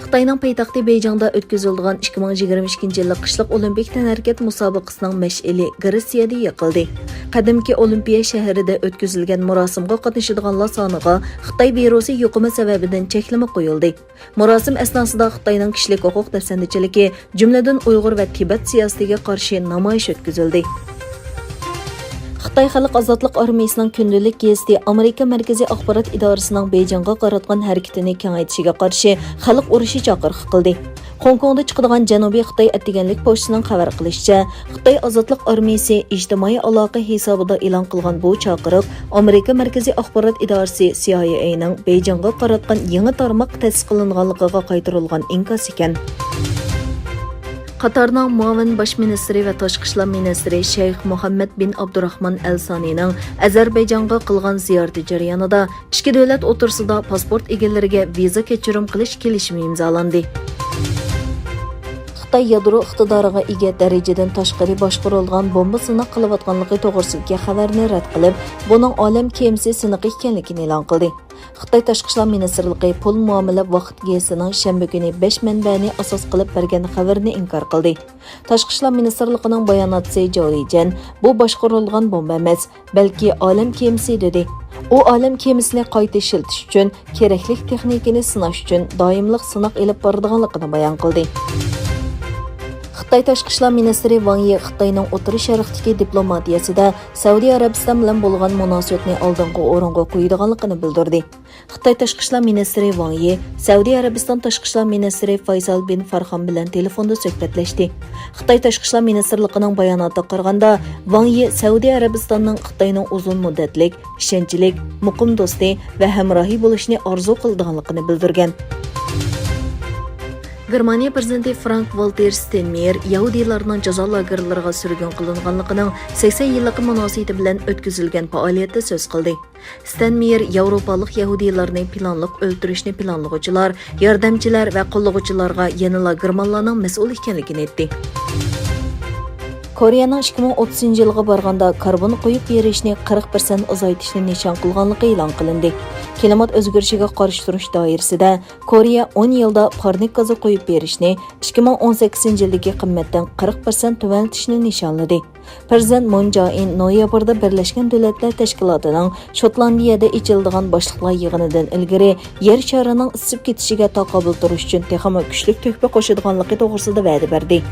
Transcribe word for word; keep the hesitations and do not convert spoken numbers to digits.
خىتاينىڭ پايتەختى بېيجىڭدا ئۆتكۈزۈلىدىغان ئىككى مىڭ يىگىرمە ئىككىنچى يىللىق قىشلىق ئولىمپىك تەنھەرىكەت مۇسابىقىسىنىڭ مەشئىلى گرېتسىيەدە يېقىلدى. قەدىمكى ئولىمپىيە شەھىرىدە ئۆتكۈزۈلگەن مۇراسىمغا قاتنىشىدىغانلار سانىغا خىتاي ۋىرۇسى يۇقۇمى سەۋەبىدىن چەكلىمە قويۇلدى. مۇراسىم ئەسناسىدا خىتاينىڭ كىشىلىك ھوقۇق دەپسەندىچىلىكى، جۈملىدىن ئۇيغۇر ۋە تىبەت سىياسىتىگە قارشى نامايىش ئۆتكۈزۈلدى. خىتاي خەلق ئازادلىق ئارمىيىسىنىڭ كۈندىلىك گېزىتى ئامېرىكا مەركىزىي ئاخبارات ئىدارىسىنىڭ بېيجىڭغا قاراتقان ھەرىكىتىنى كېڭەيتىشىگە قارشى خەلق ئۇرۇشى چاقىرىقى قىلدى. خوڭكوڭدا چىقىدىغان جەنۇبىي خىتاي ئەتىگەنلىك پوچتىسىنىڭ خەۋەر قىلىشىچە، خىتاي ئازادلىق ئارمىيىسى ئىجتىمائىي ئالاقە ھېسابىدا ئېلان قىلغان بۇ چاقىرىق ئامېرىكا مەركىزىي ئاخبارات ئىدارىسى سى ئاي ئەينىڭ بېيجىڭغا قاراتقان يېڭى تارماق تەسىس قىلىنغانلىقىغا قايتۇرۇلغان ئىنكاس ئىكەن. قاتارنىڭ مۇئاۋىن باش مىنىستىرى ۋە تاشقى ئىشلار مىنىستىرى شەيخ مۇھەممەد بىن ئابدۇراخمان ئەل سانىنىڭ ئەزەربەيجانغا قىلغان زىيارىتى جەريانىدا ئىككى دۆلەت ئوتتۇرىسىدا پاسپورت ئىگىلىرىگە ۋىزا كەچۈرۈم قىلىش كېلىشىمى ئىمزالاندى. خىتاي يادرو ئىقتىدارىغا ئىگە دەرىجىدىن تاشقىرى باشقۇرۇلىدىغان بومبا سىناق قىلىۋاتقانلىقى توغرىسىدىكى خەۋەرنى رەت قىلىپ، بۇنىڭ ئالەم كېمىسى سىنىقى ئىكەنلىكىنى ئېلان قىلدى. خىتاي تاشقى ئىشلار مىنىستىرلىقى پۇل مۇئامىلە ۋاقىت گېزىتىنىڭ شەنبە كۈنى بەش مەنبەنى ئاساس قىلىپ بەرگەن خەۋىرىنى ئىنكار قىلدى. تاشقى ئىشلار مىنىستىرلىقىنىڭ باياناتچىسى جاۋ لىجيەن، بۇ باشقۇرۇلغان بومبا ئەمەس، بەلكى ئالەم كېمىسى، دېدى. ئۇ ئالەم كېمىسىنى قايتا ئىشلىتىش ئۈچۈن كېرەكلىك تېخنىكىنى سىناش ئۈچۈن دائىملىق سىناق ئېلىپ بارىدىغانلىقىنى بايان قىلدى. خىتاي تاشقى ئىشلار مىنىستىرى ۋاڭ يى خىتاينىڭ ئوتتۇرا شەرقتىكى دىپلوماتىيەسىدە سەئۇدى ئەرەبىستان بىلەن بولغان مۇناسىۋەتنى ئالدىنقى ئورۇنغا قويىدىغانلىقىنى بىلدۈردى. خىتاي تاشقى ئىشلار مىنىستىرى ۋاڭ يى سەئۇدى ئەرەبىستان تاشقى ئىشلار مىنىستىرى فايسال بىن فارخان بىلەن تېلېفوندا سۆھبەتلەشتى. خىتاي تاشقى ئىشلار مىنىستىرلىقىنىڭ باياناتىغا قارىغاندا، ۋاڭ يى سەئۇدى ئەرەبىستاننىڭ خىتاينىڭ ئۇزۇن مۇددەتلىك، ئىشەنچلىك، مۇقىم دوستى ۋە ھەمراھى بولۇشنى ئارزۇ قىلىدىغانلىقىنى بىلدۈرگەن. گېرمانىيە پىرېزىدېنتى فرانك ۋالتېر ستېنمېيېر يەھۇدىيلارنىڭ جازا لاگېرلىرىغا سۈرگۈن قىلىنغانلىقىنىڭ سەكسەن يىللىقى مۇناسىۋىتى بىلەن ئۆتكۈزۈلگەن پائالىيەتتە سۆز قىلدى. ستېنمېيېر ياۋروپالىق يەھۇدىيلارنى پىلانلىق ئۆلتۈرۈشنى پىلانلىغۇچىلار، ياردەمچىلەر ۋە قوللىغۇچىلارغا يەنىلا گېرمانلارنىڭ مەسئۇل ئىكەنلىكىنى ئېيتتى. كورېيەنىڭ ئىككى مىڭ ئوتتۇزىنچى يىلغا بارغاندا كاربون قويۇپ بېرىشنى قىرىق پىرسەنت ئازايتىشنى نىشان قىلغانلىقى ئېلان قىلىندى. كىلىمات ئۆزگىرىشىگە قارشى تۇرۇش دائىرىسىدە كورېيە ئون يىلدا پارنىك گازى قويۇپ بېرىشنى ئىككى مىڭ ئون سەككىزىنچى يىلدىكى قىممەتتىن قىرىق پىرسەنت تۆۋەنلىتىشنى نىشانلىدى. پىرېزىدېنت مۇن جائىن نويابىردا بىرلەشكەن دۆلەتلەر تەشكىلاتىنىڭ شوتلاندىيەدە ئېچىلىدىغان باشلىقلار يىغىنىدىن ئىلگىرى يەر شارىنىڭ ئىسسىپ كېتىشىگە تاقابىل تۇرۇش ئۈچۈن تېخىمۇ كۈچلۈك تۆھپە قوشىدىغانلىقى توغرىسىدا ۋەدە بەردى.